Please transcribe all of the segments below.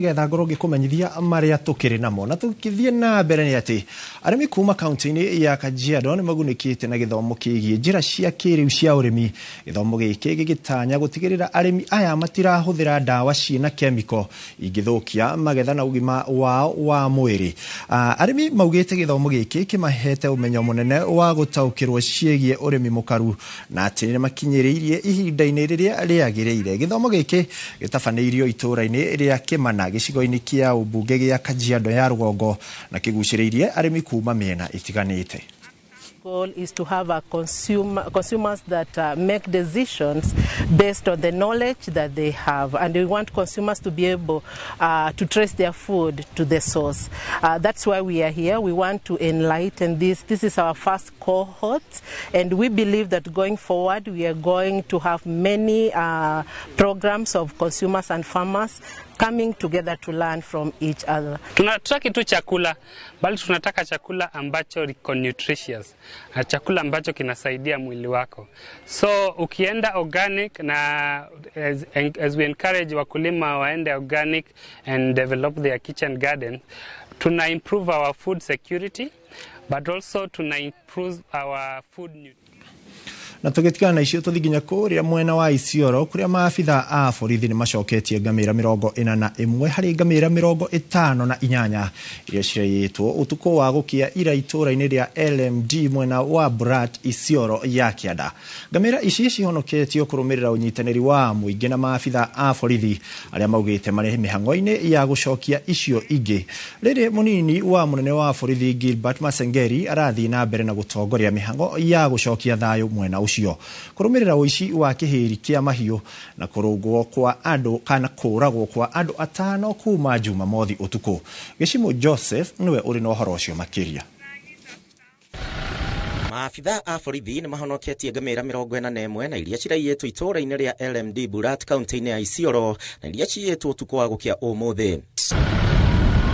Getha ngorwo ngĩkũmenyithia marĩa tũkĩrĩ namo. Na tũkĩthiĩ na mbere nĩ atĩ arĩmi kuma kaunti-inĩ ya Kajiado nĩ magunĩkĩte na gĩthomo kĩgiĩ njĩra cia kĩrĩu cia ũrĩmi. Gĩthomo gĩkĩ gĩgĩtanya gũtigĩrĩra arĩmi aya matirahũthĩra ndawa ciĩna kemiko ingĩthũkia magetha na ũgima wao wa mwĩrĩ. Arĩmi maugĩte gĩthomo gĩkĩ kĩmahete ũmenyo mũnene wa gũtaũkĩrwo ciĩgiĩ ũrĩmi mũkaru na atĩ nĩ makinyĩrĩirie ihinda-inĩ rĩrĩa rĩagĩrĩire. Gĩthomo gĩkĩ gĩtabanĩirio itũũra-inĩ rĩa Kĩmana gĩcigo-inĩ kĩa ũmbunge gĩa Kajiado ya rũgongo na kĩgucĩrĩirie arĩmi kuma mĩena ĩtiganĩte. Goal is to have a consumers that make decisions based on the knowledge that they have, and we want consumers to be able to trace their food to the source. That's why we are here. We want to enlighten this. This is our first cohort, and we believe that going forward we are going to have many programs of consumers and farmers coming together to learn from each other. Tunataka tu chakula, bali tunataka chakula ambacho iko nutritious, chakula ambacho kinasaidia mwili wako. So ukienda organic na as we encourage wakulima waende organic and develop their kitchen garden, tuna improve our food security, but also tuna improve our food nutrition. Na tũgĩtigana na icio tũthiĩ nginya kũrĩa mwena wa Isiolo kũrĩa maabitha a borithi nĩ macoketie ngamĩra 41 harĩ ngamĩra 58 iria ciraiyĩtwo ũtukũ wa gũkia ira itũũra-inĩ rĩa LMD mwena wa Burat, Isiolo ya kĩanda. Ngamĩra ici cihonoketio kũrũmĩrĩra ũnyitanĩri wa mũingĩ na maabitha a borithi arĩa maugĩte marĩ mĩhang'o-inĩ ya gũcokia icio ingĩ. Rĩrĩ mũnini wa mũnene wa borithi Gilbert Masengeri arathiĩ na mbere na gũtongoria mĩhang'o ya gũcokia thayũ mwena ũcio kũrũmĩrĩra ũici wa kĩhĩri kĩa mahiũ na kũrũngwo kwa andũ kana kũragwo kwa andũ 5 kuma Jumamothi ũtukũ. Gĩcimũ Joseph nĩwe ũrĩ na ũhoro ũcio makĩria. Maabitha a borithi nĩ mahonoketie ngamĩra 41 na iria ciraiyĩtwo itũũra-inĩ rĩa LMD Burat kaunti-inĩ ya Isiolo na iria ciyĩtwo ũtukũ wa gũkia ũmũthĩ.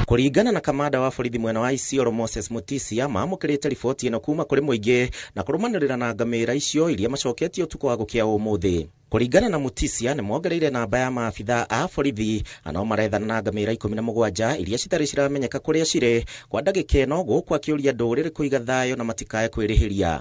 Kũringana na kamanda wa borithi mwena wa Isiolo Moses Mutisia, maamũkĩrĩte riboti ĩno kuma kũrĩ mũingĩ na kũrũmanĩrĩra na ngamĩra icio iria macoketie ũtukũ wa gũkia ũmũthĩ. Kũringana na Mutisia, nĩ mongereire namba ya maabitha a borithi na no marethana na ngamĩra 17 iria citarĩ ciramenyeka kũrĩa cirĩ kwa ndagĩka ĩno, gũkũ akĩũria ndũrĩrĩ kũiga thayũ na matikae kwĩrĩhĩria.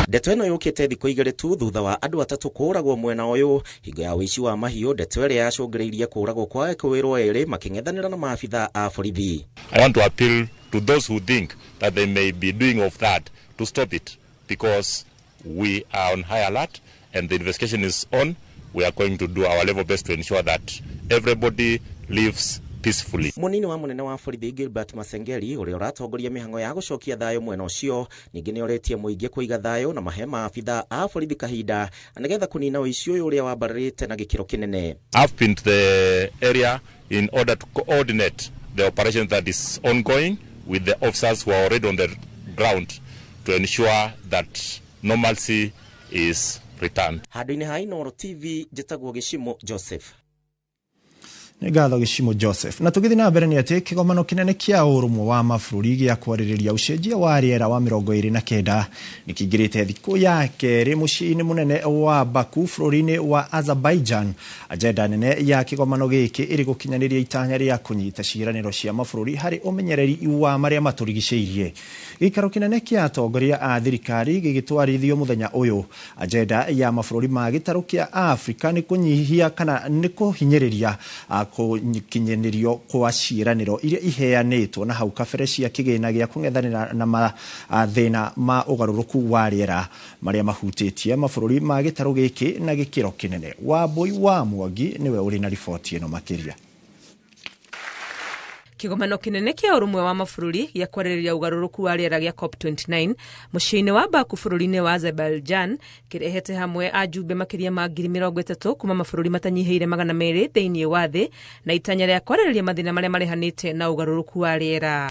Ndeto ĩno yũkĩte thikũ 2 tu thutha wa andũ 3 kũũragwo mwena ũyũ hingo ya ũici wa mahiũ, ndeto ĩrĩa yacũngĩrĩirie kũũragwo kwa ekũĩrwo 2 makĩng'ethanĩra na maabitha a borithi. I want to appeal to those who think that they may be doing of that to stop it, because we are on high alert and the investigation is on. We are going to do our level best to ensure that everybody lives peacefully. Munini wa munene wa borithi Gilbert Masengeri ũrĩa ũratongoria mĩhang'o ya gũcokia thayũ mwena ũcio ningĩ nĩ orĩtie mũingĩ kũiga thayũ na mahe maabitha a borithi kahinda nĩgetha kũnina ũici ũyũ ũrĩa wambararĩte na gĩkĩro kĩnene. I've been to the area in order to coordinate the operation that is ongoing with the officers who are already on the ground to ensure that normalcy is returned. Handũ-inĩ ha Inooro TV njĩtagwo Gĩcimo Joseph. Nĩ ngatho Gĩcimo Joseph. Na tũgĩthiĩ na mbere nĩ atĩ kĩgomano kĩnene kĩa ũrũmwe wa mabũrũri gĩa kwarĩrĩria ũcenjia wa rĩera wa 29 nĩ kĩingĩrĩte thikũ ya kerĩ mũciĩ-inĩ mũnene wa Baku bũrũri-inĩ wa Azerbaijan. Agenda nene ya kĩgomano gĩkĩ ĩrĩ gũkinyanĩria itanya rĩa kũnyita ciĩranĩro cia mabũrũri harĩ ũmenyereri wa marĩa matũrigicĩirie. Gĩikaro kĩnene kĩa atongoria a thirikari gĩgĩtwarithio mũthenya ũyũ. Agenda ya mabũrũri ma gĩtarũ kĩa Afrika nĩ kũnyihia kana nĩ kũhinyĩrĩria kũkinyanĩrio kwa ciĩranĩro iria iheanĩtwo na hau kabere cia kĩgĩna gĩa kũng'ethanĩra na mathĩna ma ũgarũrũku wa rĩera marĩa mahutĩtie mabũrũri ma gĩtarũ gĩkĩ na gĩkĩro kĩnene. Wambui wa Mwangi nĩwe ũrĩ na riboti ĩno makĩria. Kĩgomano kĩnene kĩa ũrũmwe wa mabũrũri gĩa kwarĩrĩria ũgarũrũku wa rĩera gĩa COP29 mũciĩ-inĩ wa Baku bũrũri-inĩ wa Azerbaijan kĩrehete hamwe ajumbe makĩria ma 30,000 kuma mabũrũri matanyihĩire 200 thĩinĩ wa thĩ na itanya rĩa kwarĩrĩria mathĩna marĩa marehanĩte na ũgarũrũku wa rĩera.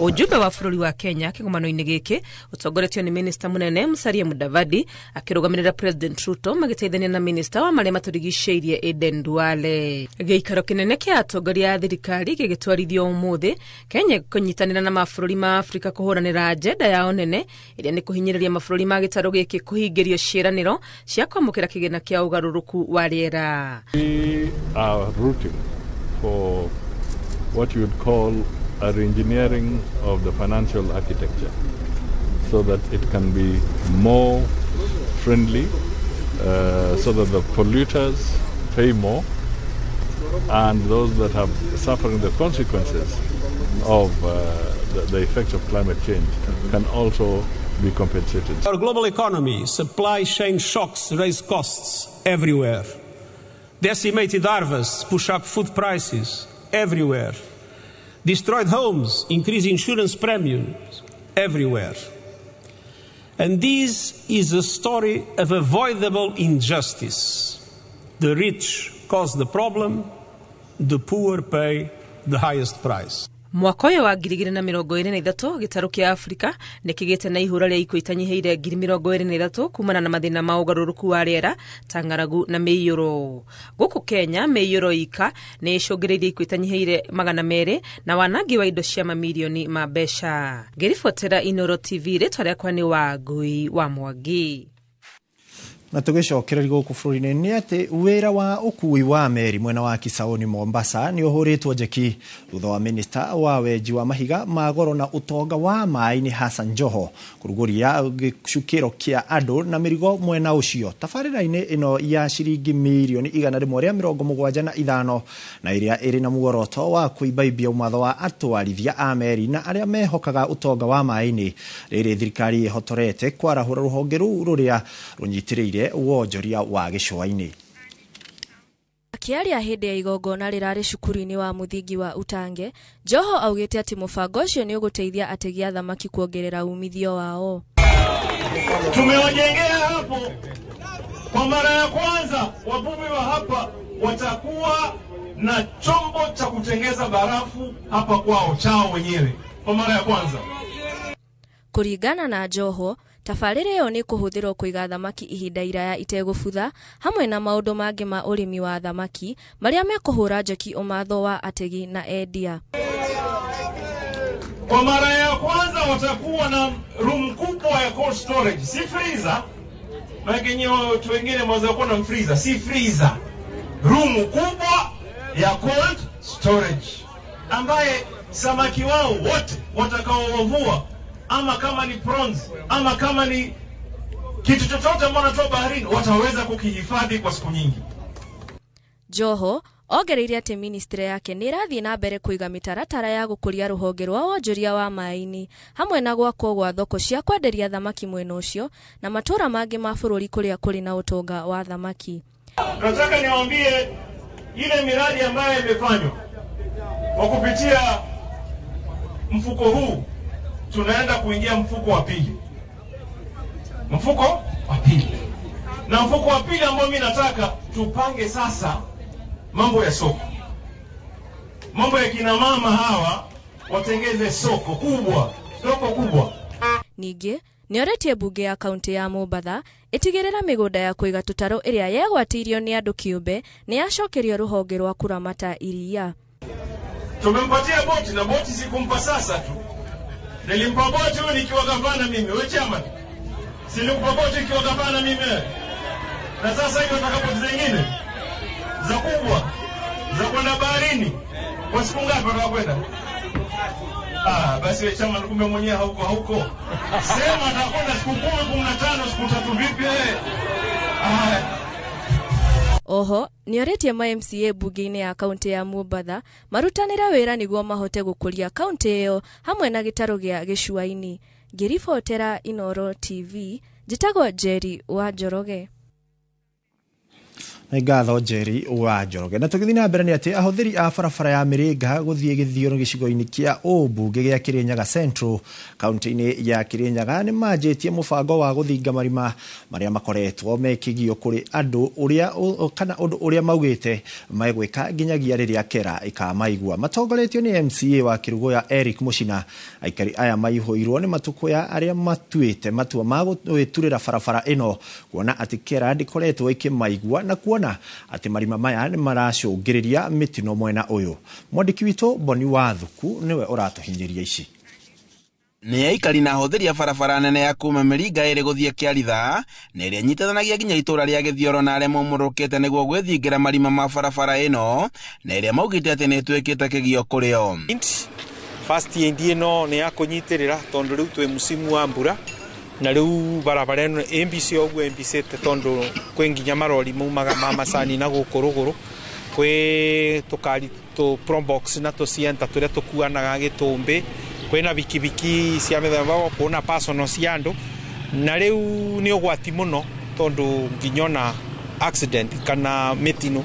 Ujumbe wa bũrũri wa Kenya kĩgomano-inĩ gĩkĩ ũtongoretio nĩ Minista mũnene Musalia Mudavadi akĩrũgamĩrĩra President Ruto magĩteithania na Minista wa marĩa matũrigicĩirie Aden Duale. Gĩikaro kĩnene kĩa atongoria a thirikari Thirikari gĩgĩtwarithio ũmũthĩ, Kenya kũnyitanĩra na mabũrũri ma Afrika kũhũranĩra agenda yao nene ĩrĩa nĩ kũhinyĩrĩria mabũrũri ma gĩtarũ gĩkĩ kũhingĩrio ciĩranĩro cia kwamũkĩra kĩgĩna kĩa ũgarũrũku wa rĩera. We are rooting for what you would call a reengineering of the financial architecture so that it can be more friendly, so that the polluters pay more and those that are suffering the consequences of the effects of climate change can also be compensated. Our global economy, supply chain shocks raise costs everywhere. Decimated harvests push up food prices everywhere. Destroyed homes increase insurance premiums everywhere. And this is a story of avoidable injustice. The rich cause the problem, the poor pay the highest price. Mwaka ũyũ wa 2023, gĩtarũ kĩa Afrika nĩ kĩgĩte na ihũra rĩa ikuũ itanyihĩire 23,000 kumana na mathĩna ma ũgarũrũku wa rĩera ta ng'aragu na mĩiyũro. Gũkũ Kenya, mĩiyũro ika nĩ ĩcũngĩrĩirie ikuũ itanyihĩire 200 na wanangi wa indo cia mamirioni ma mbeca. Ngĩribotera Inoro TV, rĩtwa rĩakwa nĩ Wangui wa Mwangi. Na tũgĩcokereria gũkũ bũrũri-inĩ nĩ atĩ wĩra wa ũkui wa meri mwena wa Kisauni Mombasa nĩ ũhũrĩtwo njeki thutha wa minista wa wenji wa mahiga ma goro na ũtonga wa maĩ-inĩ Hassan Joho kũrugũria gĩcukĩro kĩa andũ na mĩrigo mwena ũcio. Tabarĩra-inĩ ĩno ya ciringi mirioni 175 na ĩrĩa ĩrĩ na muoroto wa kũimbaimbia ũmatho wa atwarithia a meri na arĩa mehokaga ũtonga wa maĩ-inĩ. Rĩrĩ thirikari ĩhotorete kwarahũra rũhonge rũu rũrĩa rũnyitĩrĩire wonjoria wa gĩcũa-inĩ. Akĩaria hĩndĩ ya igongona rĩrarĩ cukuru-inĩ wa mũthingi wa Utange, Joho augĩte atĩ mũbango ũcio nĩ ũgũteithia ategi a thamaki kuongerera umithio wao. Tumewajengea hapo kwa mara ya kwanza, wavuvi wa hapa watakuwa na chombo cha kutengeza barafu hapa kwao chao wenyewe kwa mara ya kwanza. Kũringana na Joho, tabarĩra ĩyo nĩ kũhũthĩrwo kũiga thamaki ihinda iraya itegũbutha hamwe na maũndũ mangĩ ma ũrĩmi wa thamaki marĩa mekũhũra njeki ũmatho wa ategi na endia. Kwa mara ya kwanza watakuwa na room kubwa ya cold storage, si freezer. Maana nyinyi watu wengine mwaweza kuwa na freezer, si freezer. Room kubwa ya cold storage ambaye samaki wao wote watakaowavua, ama kama ni prawns, ama kama ni kitu chochote ambao wanatoa baharini, wataweza kukihifadhi kwa siku nyingi. Joho ongereire atĩ ministry yake nĩ ĩrathiĩ na mbere kũiga mĩtaratara ya gũkũria rũhonge rwa wonjoria wa maĩ-inĩ hamwe na gwakwo gwa thoko cia kwenderia thamaki mwena ũcio na matũra mangĩ ma bũrũri kũrĩa kũrĩ na ũtonga wa thamaki. Nataka niwaambie ile miradi ambayo imefanywa kwa kupitia mfuko huu, tunaenda kuingia mfuko wa pili. Mfuko wa pili. Na mfuko wa pili ambao mimi nataka tupange sasa mambo ya soko. Mambo ya kina mama hawa watengeze soko kubwa, soko kubwa. Ningĩ nĩoretie mbunge ya kaunti ya Mombatha ĩtigĩrĩra mĩgũnda ya kũiga tũtarũ ĩrĩa yegwatĩirio nĩ andũ kĩũmbe nĩ yacokerio rũhonge rwa kũramata iria. Tumempatia boti na boti sikumpa sasa tu. Nilimpa boti huyu nikiwa gavana mimi, wewe chama. Silimpa boti nikiwa gavana mimi. Na sasa hivi nataka boti zingine za kubwa za kwenda baharini. Kwa siku ngapi watakwenda? Ah, basi wewe chama kumbe mwenyewe hauko hauko. Sema atakwenda siku 10, 15, siku 3 vipi wewe? Ah. Oho nĩorĩtie ma MCA mbunge-inĩ ya kaunti ya Mombatha marutanĩre wĩra nĩguo mahote gũkũria kaunti ĩyo hamwe na gĩtarũ gĩa gĩcũa-inĩ. Ngĩribotera Inoro TV, njĩtagwo Njeri wa Njoroge. Nĩ ngatho Njeri wa Njoroge. Na tũgĩthiĩ na mbere nĩ atĩ ahũthĩri a barabara ya Mĩrĩnga gũthiĩ gĩthiũrũ gĩcigo-inĩ kĩa ũmbunge gĩa Kĩrĩnyaga Central kaunti-inĩ ya Kĩrĩnyaga nĩ manjĩtie mũbango wa gũthinga marima marĩa makoretwo mekĩgio kũrĩ andũ ũrĩa kana ũndũ ũrĩa maugĩte megwĩka nginyagia rĩrĩa kera ĩkamaigua. Matongoretio nĩ MCA wa Kĩrugũya Eric Mũcina. Aikari aya maihũirwo nĩ matukũya arĩa matuĩte matua ma gwĩturĩra barabara ĩno kuona atĩ kera ndĩkoretwo ĩkĩmaigua na kuona Kuona atĩ marima maya nĩ maracũngĩrĩria mĩtino mwena ũyũ. Mwandĩki witũ Boni Wathuku nĩwe ũratũhinyĩria ici. Nĩ aikari na ahũthĩri a barabara nene ya kuma Mĩringa ĩrĩ gũthiĩ Kĩaritha na ĩrĩa ĩnyitithanagia nginya itũũra rĩa Gĩthioro na arĩa maumũrũkĩte nĩguo gwĩthingĩra marima ma barabara ĩno na ĩrĩa maugĩte atĩ nĩ ĩtuĩkĩte kĩgio kũrĩ o. First aid ĩno nĩ ya kũnyitĩrĩra tondũ rĩu twĩ mũcimu wa mbura na rĩu barabara ĩno ĩmbici ũguo ĩmbicĩte tondũ kwĩ nginya marori maumaga ma macani na gũkũ rũgũrũ, kwĩ tũkari tũ Probox na tũ Sienta tũrĩa tũkuanaga gĩtũmbĩ, kwĩna bikibiki cia mĩthemba, kwĩna personal cia andũ, na rĩu nĩ ũgwati mũno tondũ nginya ona accident kana mĩtino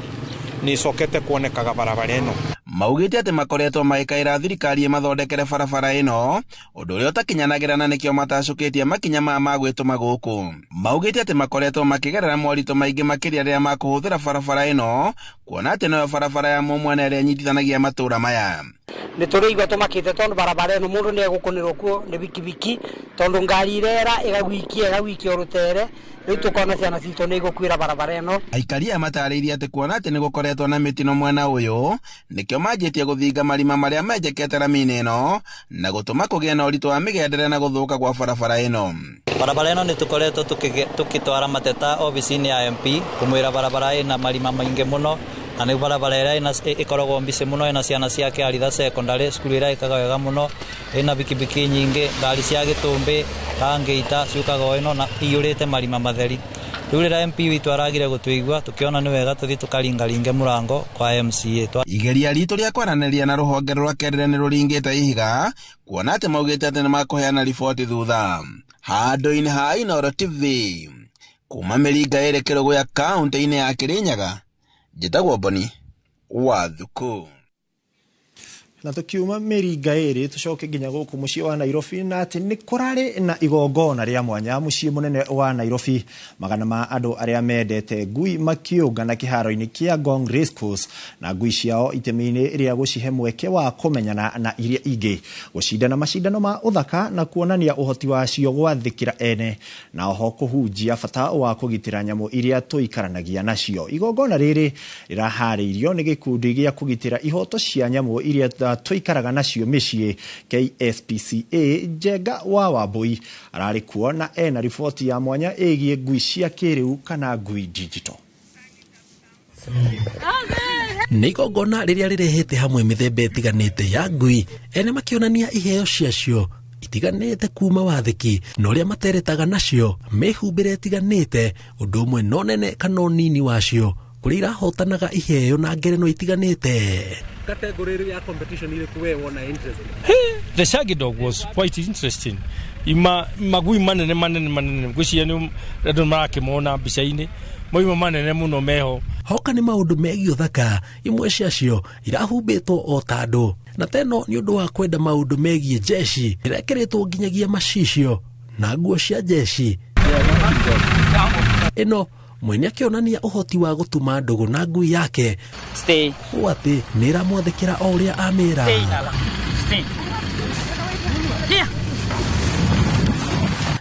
nĩ ĩcokete kuonekaga barabara ĩno. Maugĩte atĩ makoretwo magĩkaĩra thirikari ĩmathondekere barabara ĩno, ũndũ ũrĩa ũtakinyanagĩra na nĩkĩo matacũkĩtie makinya maya ma gwĩtũma gũkũ. Maugĩte atĩ makoretwo makĩgerera moritũ maingĩ makĩria rĩrĩa makũhũthĩra barabara ĩno, kuona atĩ noyo barabara ya mũmwena ĩrĩa ĩnyitithanagia matũũra maya. Nĩ tũrĩigua tũmakĩte tondũ barabara ĩno mũndũ nĩ egũkũnĩrwo kuo nĩ bikibiki tondũ ngari irera ĩgagwikia rũtere, rĩu tũkona ciana citũ nĩ igũkuĩra barabara ĩno. Aikari aya matarĩirie atĩ kuona atĩ nĩ gũkoretwo na mĩtino mwena ũyũ nĩkĩo manjĩtie gũthinga marima marĩa menjekete rami-inĩ ĩno na gũtũma kũgĩe na ũritũ wa mĩgendere na gũthũka gwa barabara ĩno. Barabara ĩno nĩ tũkoretwo tũgĩtwara mateta obici-inĩ ya MP kũmwĩra barabara ĩna marima maingĩ mũno na nĩ barabara ĩrĩa ĩkoragwo mbici mũno, ĩna ciana cia Kĩaritha secondary cukuru ĩrĩa ĩkaga wega mũno, ĩna bikibiki nyingĩ, ngari cia gĩtũmbĩ ta Ngĩita ciũkaga o ĩno na iyũrĩte marima matheri. Rĩu rĩrĩa MP witũ aragire gũtũigua tũkĩona nĩ wega tũthiĩ tũkaringaringe mũrango kwa MCA. Igeria ritũ rĩa kwaranĩria na rũhonge rwa KERRA nĩ rũringĩte ihiga kuona atĩ maugĩte atĩ nĩ makũheana riboti thutha. Handũ-inĩ ha Inooro TV kuma Mĩringa ĩrĩ Kĩrũgũya kaũntĩ-inĩ ya Kĩrĩnyaga, njĩtagwo Boni Wathuku. Na tukiuma Mĩringa ĩrĩ tũcoke nginya gũkũ mũciĩ wa Nairobi, na atĩ nĩ kũrarĩ na igongona rĩa mwanya mũciĩ mũnene wa Nairobi. Magana ma andũ arĩa mendete ngui makĩũngana kĩharo-inĩ kĩa Ngong Racecourse na ngui ciao itemi-inĩ rĩa gũcihe mweke wa kũmenyana na iria ingĩ, gũcindana macindano ma ũthaka na kuonania ũhoti wacio gwathĩkĩra ene, na oho kũhunjia bata wa kũgitĩra nyamũ iria tũikaranagia nacio. Igongona rĩrĩ rĩraharĩirio nĩ gĩkundi gĩa kũgitĩra ihoto cia nyamũ iria tũikaraga nacio mĩciĩ KSPCA. Njenga wa Wambui ararĩ kuo na ena riboti ya mwanya ĩgiĩ ngui cia kĩrĩu kana ngui digital. Nĩ igongona rĩrĩa rĩrehete hamwe mĩthemba ĩtiganĩte ya ngui, ene makĩonania iheo ciacio itiganĩte kuma wathĩki na ũrĩa materetaga nacio, mĩhumbĩre ĩtiganĩte, ũndũ ũmwe no nene kana ũnini wacio, kũrĩa irahotanaga iheo na ngerenwa itiganĩte. Category ya competition iriku we wona interesting? The shaggy dog was quite interesting. Ima magui manene manene manene ngwĩciria nĩ andũ marakĩmona mbica-inĩ, mauma manene mũno meho. Hoka nĩ maũndũ megiĩ ũthaka, imwe ciacio irahumbĩtwo o ta andũ, na teno nĩ ũndũ wa kwenda maũndũ megiĩ jeshi ĩrekĩrĩtwo nginyagia macicio na nguo cia jeshi. Ĩno mwene akĩonania ũhoti wa gũtuma ndũgũ na ngui yake ũũ atĩ nĩ ĩramwathĩkĩra o ũrĩa amĩra.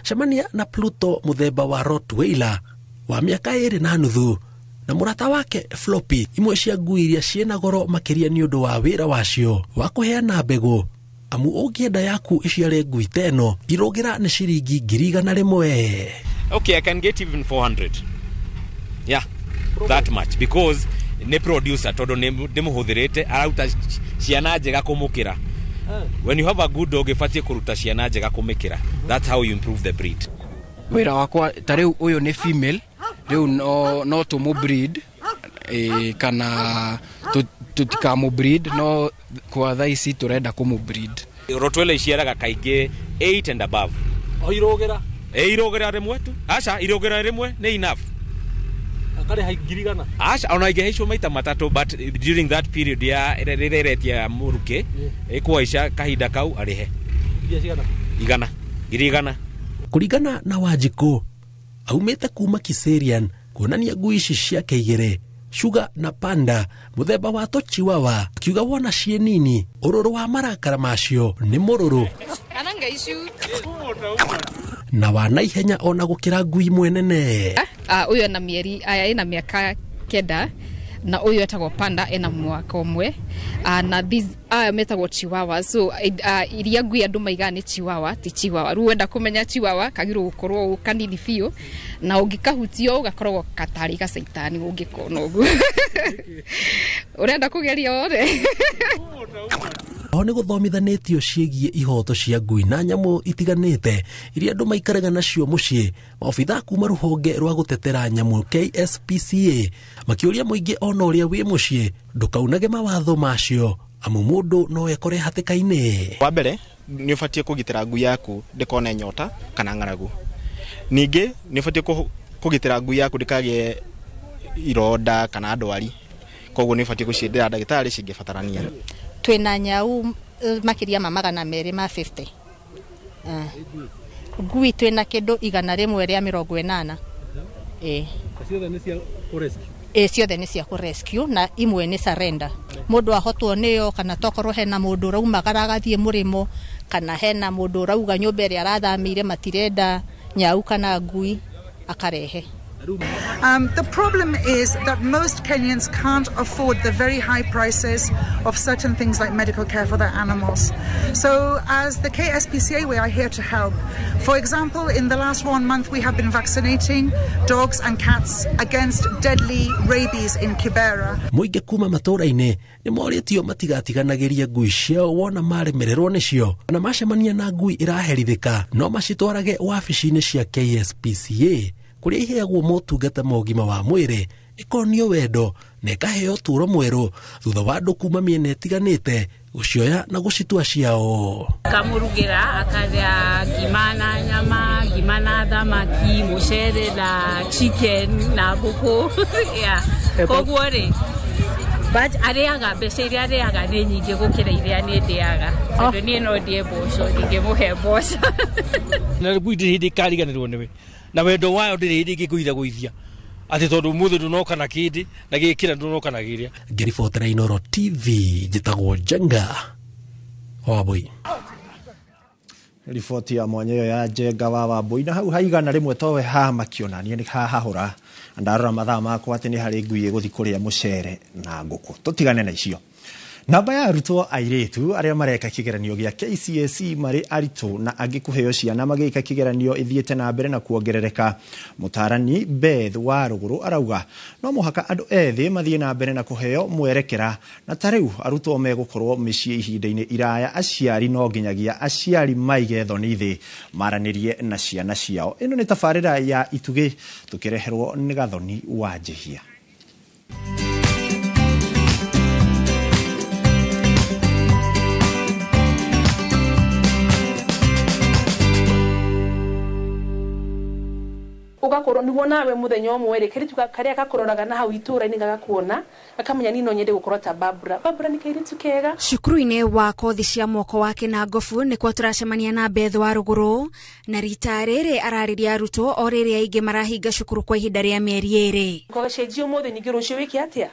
Cemania na Pluto mũthemba wa Rottweiler wa mĩaka 2.5 na mũrata wake Floppy, imwe cia ngui iria ciĩna goro makĩria nĩ ũndũ wa wĩra wacio wa kũheana mbegũ, amu ũngĩenda yaku ĩciare ngui ta ĩno irũgĩra nĩ ciringi 100,000. Okay, I can get even 400. Yeah, that much because nĩ producer tondũ ndĩmũhũthĩrĩte arauta ciana njega kũmũkĩra. When you have a good dog ĩbatiĩ kũruta ciana njega kũmĩkĩra. That's how you improve the breed. Wĩra wakwa ta rĩu ũyũ nĩ female, rĩu no tũmũ breed kana tũtikamũ breed, no kwa thaa ici tũrenda kũmũ breed. Rottweiler iciaraga kaingĩ 8 and above. O irũgĩra? Irũgĩra rĩmwe tu. Aca, irũgĩra rĩmwe nĩ enough. Akarĩha 100,000? Aca, ona ingĩhaicwo maita matatũ, but during that period ya rĩrĩa ĩretia mũrukĩ, ĩkũhaica kahinda kau arĩhe. Iria cigana? 100,000. Kũringana na Wanjikũ, aumĩte kuma Kiserian kuonania ngui ici ciake igĩrĩ, Sugar na Panda, mũthemba wa tũchiwawa, akiuga wona ciĩ nini, ũrũrũ wa marakara macio nĩ mũrũrũ na wa naihenya ona gũkĩra ngui mwenene. Ũyũ ena mĩeri aya ĩna mĩaka 9 na ũyũ etagwo Panda ena mwaka ũmwe. Na these aya metagwo Chihuahua. So iria ngui andũ maigaga nĩ Chihuahua, ti Chihuahua. Rĩu wenda kũmenya Chihuahua kagĩrĩirwo gũkorwo kanini biũ, na ũngĩkahutio gakoragwo gatarĩ gacaitani ũngĩkona ũguo. Ũrenda kũgeria wone? Oho nĩ gũthomithanĩtio ciĩgiĩ ihoto cia ngui na nyamũ itiganĩte iria andũ maikaraga nacio mũciĩ. Maobithaa kuma rũhonge rwa gũtetera nyamũ KSPCA makĩũria mũingĩ ona ũrĩa wĩ mũciĩ ndũkaunage mawatho macio, amu mũndũ no ekore hatĩka-inĩ. Wa mbere nĩ ũbatiĩ kũgitĩra ngui yaku ndĩkone nyota kana ng'aragu. Ningĩ nĩ ũbatiĩ kũgitĩra ngui yaku ndĩkagĩe ironda kana ndwari, koguo nĩ ũbatiĩ gũciendera ndagĩtarĩ cingĩbatarania. Twĩna nyau makĩria ma 250. Ngui twĩna kĩndũ 180. Ciothe nĩ cia kũ-rescue? Ciothe nĩ cia kũ-rescue na imwe nĩ surrender. Mũndũ ahotwo nĩyo, kana tokorwo hena mũndũ ũraumagara agathiĩ mũrĩmo, kana hena mũndũ ũrauga nyũmba ĩrĩa arathamĩire matirenda nyau kana ngui, akarehe. The problem is that most Kenyans can't afford the very high prices of certain things like medical care for their animals. So as the KSPCA, we are here to help. For example, in the last 1 month, we have been vaccinating dogs and cats against deadly rabies in Kibera. Mũingĩ kuma matũũra-inĩ nĩ morĩtio matigatiganagĩrie ngui ciao wona maremererwo nĩcio, na macemania na ngui ĩraherithĩka no macitwarage wabici-inĩ cia KSPCA kũrĩa iheagwo motungata ma ũgima wa mwĩrĩ, ĩkonio wendo na ĩkaheo ũtũũro mwerũ thutha wa andũ kuma mĩena ĩtiganĩte gũcioya na gũcitua ciao. Kamũrugĩra akarĩa ngima na nyama, ngima na thamaki, mũcere na chicken na ngũkũ. Yeah. Koguo rĩ, but arĩaga mbeca iria arĩaga nĩ nyingĩ gũkĩra iria niĩ ndĩaga, tondũ niĩ no ndĩe mboco, ndingĩmũhe mboco. Na ngui ndĩrĩ hĩndĩ ĩkariganĩrwo nĩwe, na wendo wayo ndĩrĩ hĩndĩ ĩngĩkũira gũithia atĩ tondũ ũmũthĩ ndũnoka na kĩndĩ na gĩkĩra ndũnoka na kĩrĩa. Ngĩribotera Inooro TV, njĩtagwo Njenga Wambui. Riboti ya mwanya ĩyo ya Njenga wa Wambui, na hau haigana rĩmwe towe hamakiona niĩ nĩ hahahũra ndarora mathaa makwa atĩ nĩ harĩ ngui ĩgũthiĩ kũrĩa mũcere na ngũkũ. Tũtigane na icio. Namba ya arutwo airĩtu arĩa mareka kĩgeranio gĩa KCSE marĩ aritũ na angĩ kũheo ciana magĩka kĩgeranio ĩthiĩte na mbere na kuongerereka. Mũtaarani Beth wa Rũgũrũ arauga no mũhaka andũ ethĩ mathiĩ na mbere na kũheo mwerekera, na ta rĩu arutwo megũkorwo mĩciĩ ihinda-inĩ iraya, aciari no nginyagia aciari maige thoni thĩ maranĩrie na ciana ciao. Ĩno nĩ tabarĩra ya Itugĩ tũkĩreherwo nĩ Gathoni wa Njihia. Ugakorwo niguo nawe muthenya ũmwe rĩ, kairĩtu karĩa gakũroraga na hau itũũra-inĩ gagakuona gakamenya niĩ no nyende gũkorwo ta Barbara. Barbara nĩ kairĩtu kega. Cukuru-inĩ wa kothi cia moko wa Kĩnangobu nĩkuo tũracemania na Beth wa Rũgũrũ, na rita rĩrĩ ararĩria arutwo o rĩrĩa aingĩ marahinga cukuru kwa ihinda rĩa mĩeri 2. Kwacenjia ũmũthĩ ningĩ rũciũ wĩke atĩa?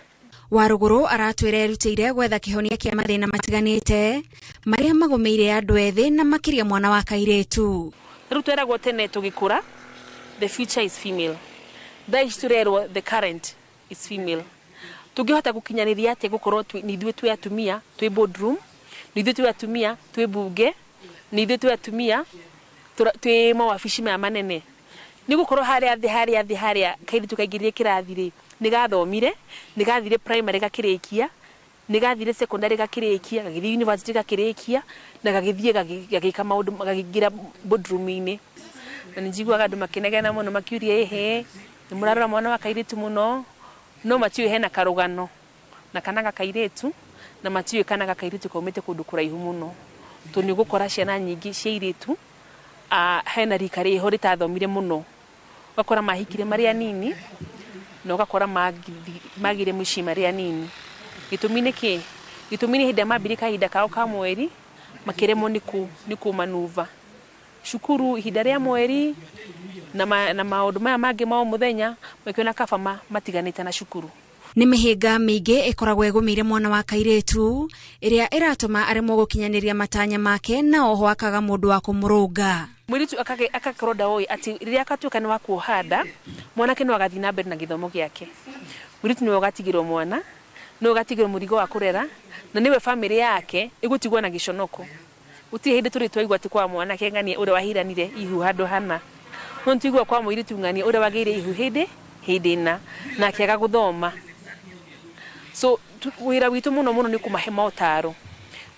Wa Rũgũrũ aratwĩra erutĩire gwetha kĩhonia kĩa mathĩna matiganĩte marĩa magũmĩire andũ ethĩ na makĩria mwana wa kairĩtu. Rĩu tweragwo tene tũgĩkũra, the future is female. Thaa ici tũrerwo the current is female. Tũngĩhota gũkinyanĩria atĩa gũkorwo nĩ ithuĩ twĩ atumia twĩ boardroom, nĩ ithuĩ twĩ atumia twĩ bunge, nĩ ithuĩ twĩ atumia twĩ mawabici maya manene. Nĩ gũkorwo harĩa thĩ, harĩa thĩ, harĩa kairĩtu kaingĩrire kĩrathi rĩ, nĩ gathomire, nĩ gathire primary gakĩrĩkia, nĩ gathire secondary gakĩrĩkia, gagĩthiĩ university gakĩrĩkia, na gagĩthiĩ gagĩka maũndũ, gagĩingĩra boardroom-inĩ. Na nĩ njiguaga andũ makĩnegena mũno makiuria ĩhĩ, nĩ mũrarora mwana wa kairĩtu mũno, no matiũĩ hena karũgano na kana ga kairĩtu, na matiũĩ kana ga kairĩtu kaumĩte kũndũ kũraihu mũno. Tondũ nĩ ũgũkora ciana nyingĩ cia airĩtu, hena rika rĩho rĩtathomire mũno, ũgakora mahikire marĩ anini, na ũgakora magire mũciĩ marĩ anini. Gĩtũmi nĩ kĩ? Gĩtũmi nĩ hĩndĩ ĩrĩa mambirie kahinda kao ka mweri, makĩremwo nĩ kũmanuva cukuru ihinda rĩa mweri na maũndũ maya mangĩ ma o mũthenya, makĩona kaba matiganĩte na cukuru. Nĩ mĩhĩnga mĩingĩ ĩkoragwo ĩgũmĩire mwana wa kairĩtu ĩrĩa ĩratũma aremwo gũkinyanĩria matanya make, na oho akaga mũndũ wa kũmũrũnga. Mũirĩtu akakorwo ndoĩ atĩ rĩrĩa akatuĩka nĩ wa kuoha nda, mwanake no agathiĩ na mbere na gĩthomo gĩake. Mũirĩtu nĩwe ũgatigĩrwo mwana, nĩwe ũgatigĩrwo mũrigo wa kũrera, na nĩwe bamĩrĩ yake ĩgũtigwo na gĩconoko. Gũtirĩ hĩndĩ tũrĩ twaigua atĩ kwa mwanake ng'ania ũrĩa wahiranire ihu handũ hana, no nĩtũigua kwa mũirĩtu ng'ania ũrĩa wagĩire ihu hĩndĩ ĩna na akĩaga gũthoma. So wĩra witũ mũno mũno nĩ kũmahe motaro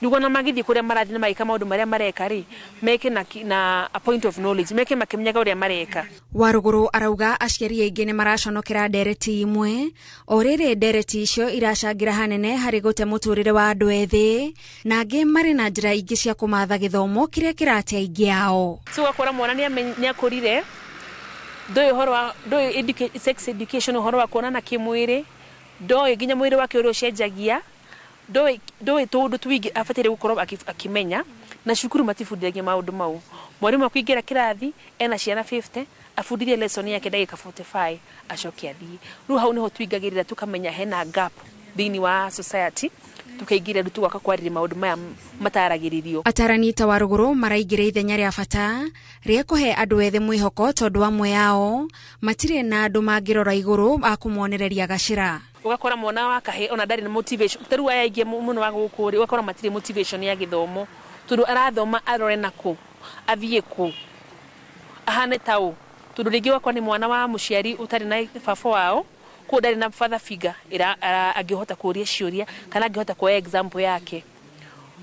nĩguo na magĩthiĩ kũrĩa marathiĩ na magĩka maũndũ marĩa mareka rĩ, meke na a point of knowledge, meke makĩmenyaga ũrĩa mareka. Warũgũrũ arauga aciari aingĩ nĩ maraconokera ndereti imwe o rĩrĩ ndereti icio iracangĩra hanene harĩ gũte mũtũrĩre wa andũ ethĩ, na angĩ marĩ na njĩra ingĩ cia kũmatha gĩthomo kĩrĩa kĩrate aingĩ ao. So ũgakora mwana nĩ akũrire, ndoĩ ũhoro wa ndoĩ sex education, ũhoro wa kuonana kĩmwĩrĩ, ndoĩ nginya mwĩrĩ wake ũrĩa ũcenjagia, ndoĩ tũũndũ tũingĩ abataire gũkorwo akĩmenya, na cukuru matibundithagia maũndũ mau. Mwarimũ akũingĩra kĩrathi ena ciana 50, abundithie lesson yake ndagĩka 45 acoke athiĩ. Rĩu hau nĩho tũingagĩrĩra tũkamenya hena gap thĩinĩ wa society, tukaingĩra rĩu tũgoka kwarĩria maũndũ maya mataragĩrĩrio. Atarani ta Warũgũrũ maraingĩra ithenya rĩa bata rĩa kũhe andũ ethĩ mwĩhoko tondũ amwe ao matirĩ na andũ mangĩrora igũrũ a kũmonereria gacĩra. Ũgakora mwana wa kahĩ ona ndarĩ na motivation, ta rĩu aya aingĩ mũno wa gũkũ rĩ, ũgakora matirĩ motivation ya gĩthomo tondũ arathoma arore nakũ, athiĩ kũ, ahane ta ũ, tondũ rĩngĩ ũgakora nĩ mwana wa mũciari ũtarĩ na baba wao, koguo ndarĩ na father figure ĩra angĩhota kũria ciũria kana angĩhota kuoya example yake.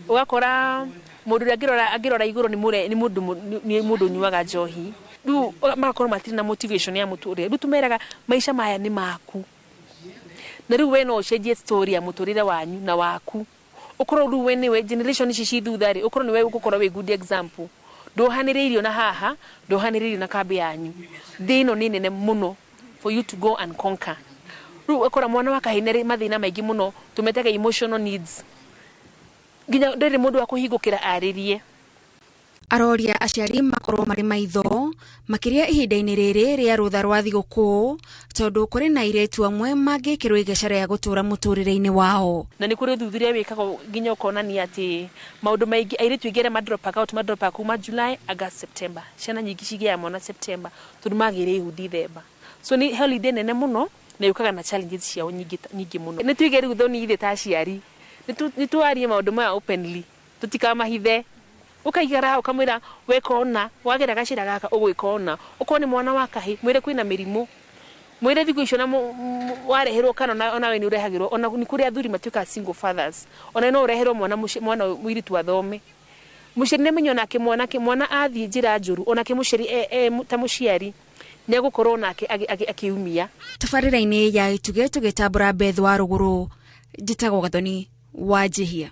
Ũgakora mũndũ ũrĩa angĩrora igũrũ nĩ mũndũ ũnyuaga njohi, rĩu magakorwo matirĩ na motivation ya mũtũrĩre. Rĩu tũmeraga maica maya nĩ maku, na rĩu we no ũcenjie story ya mũtũrĩre wanyu na waku, ũkorwo rĩu we nĩwe generation ici ci thutha rĩ, ũkorwo nĩwe ũgũkorwo wĩ good example. Ndũhanĩrĩirio na haha, ndũhanĩrĩirio na kambĩ yanyu. Thĩ ĩno nĩ nene mũno for you to go and conquer. Rĩu ũgakora mwana wa kahĩ nĩ mathĩna maingĩ mũno tũmetaga emotional needs, nginya ndarĩ mũndũ wa kũhingũkĩra arĩrie. Aroria aciari makorwo marĩ maitho makĩria ihinda-inĩ rĩrĩ rĩa rũtha rwa thigũkũ tondũ kũrĩ na airĩtu amwe mangĩkĩrwo igeca rĩa gũtũra mũtũrĩre-inĩ wao. Na nĩ kũrĩ ũthuthuria wĩkagwo nginya ũkonania atĩ maũndũ maingĩ airĩtu aingĩ arĩa madropaga out madropaga kuma July, August, September. Ciana nyingĩ cigĩaga mwana September tondũ magĩire ihu December. So nĩ holiday nene mũno na yũkaga na challenges ciao nyingĩ mũno. Nĩ tuige rĩu thoni ithe ta aciari, nĩ twarie maũndũ maya openly, tũtikamahithe. Ũkaigara hau ũkamwĩra weka ũna, wagera gacĩra gaka ũgwĩka ũna. Ũkorwo nĩ mwana wa kahĩ, mwĩre kwĩna mĩrimũ, mwĩre thikũ icio na wareherwo kana onawe nĩ ũrehagĩrwo, ona nĩ kũrĩ athuri matuĩkaga single fathers, ona no ũreherwo mwana mũirĩtu athome. Mũciari nĩ amenye onake mwana athiĩ njĩra njũru, onake mũciari ta mũciari nĩ egũkorwo nake akĩumia. Tabarĩra-inĩ ya Itugĩ tũgĩtambũra Beth Warũgũrũ, njĩtagwo Gathoni wa Njihia.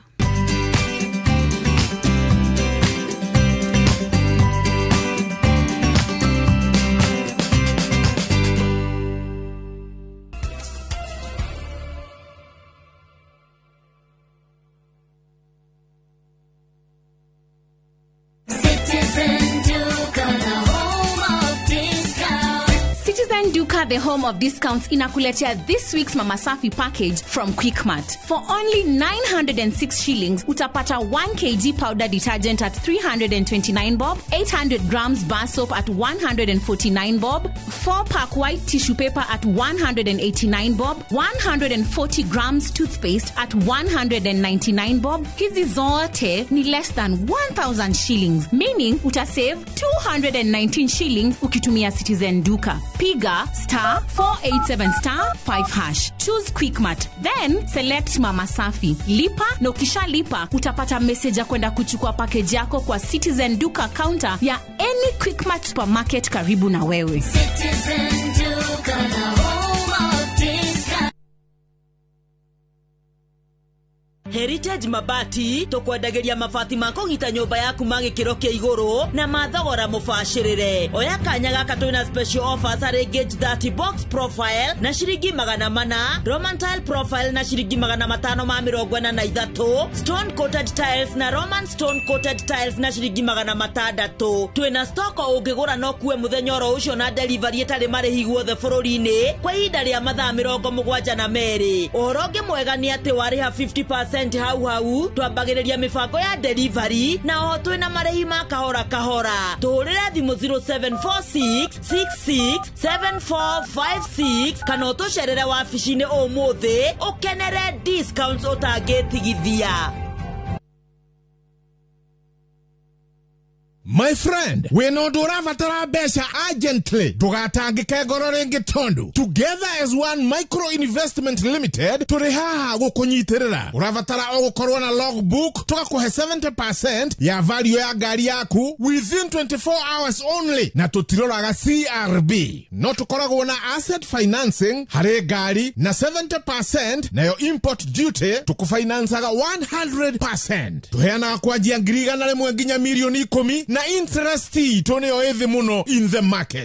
The home of discounts inakuletea this week's Mama Safi package from Quickmart. For only 906 shillings, utapata 1 kg powder detergent at 329 bob, 800 grams bar soap at 149 bob, 4-pack white tissue paper at 189 bob, 140 grams toothpaste at 199 bob. Hizi zote ni less than 1,000 shillings, meaning utasave 219 shillings ukitumia Citizen Duka. Piga *487*5#. Choose Quickmart, then select Mama Safi. Lipa na ukishalipa utapata message ya kwenda kuchukua package yako kwa Citizen Duka counter ya any Quickmart supermarket karibu na wewe. Citizen Duka, the home of discount. Heritage Mabati tukwendagiria mabati ma kũgita nyũmba yaku ma gĩkĩro kĩa igũrũ na mathogora mũbacĩrĩre. Oya kanya gaka twĩna special offers harĩ gauge 30 box profile na ciringi 400, Roman tile profile na ciringi 543, stone coated tiles na Roman stone coated tiles na ciringi 600. Twĩna stock ũngĩgũra no kuwe mũthenya oro ũcio na delivery ĩtarĩ marĩhi guothe bũrũri-inĩ kwa ihinda rĩa mathaa 72. Ũhoro ũngĩ mwega nĩ atĩ warĩha 50% 50% hau hau. Twambagĩrĩria mĩbango ya delivery na oho twĩna marĩhi ma kahora kahora. Tũhũrĩre thimũ 0746 66 7456 kana ũtũcerere wabici-inĩ ũmũthĩ ũkenere discounts ũtangĩtigithia. My friend, wĩna ũndũ ũrabatara mbeca urgently, ndũgatangĩke ngoro rĩngĩ tondũ Together as One Micro Investment Limited tũrĩ haha gũkũnyitĩrĩra. Ũrabatara o gũkorwo na logbook, tũgakũhe 70% ya value ya ngari yaku within 24 hours only, na tũtiroraga CRB. No tũkoragwo na asset financing harĩ ngari na 70%, nayo import duty tũkũfinancaga 100%. Tũheanaga kwanjia 100,000 nginya 10,000,000 na interest itũ nĩyo ĩthĩ mũno in the market.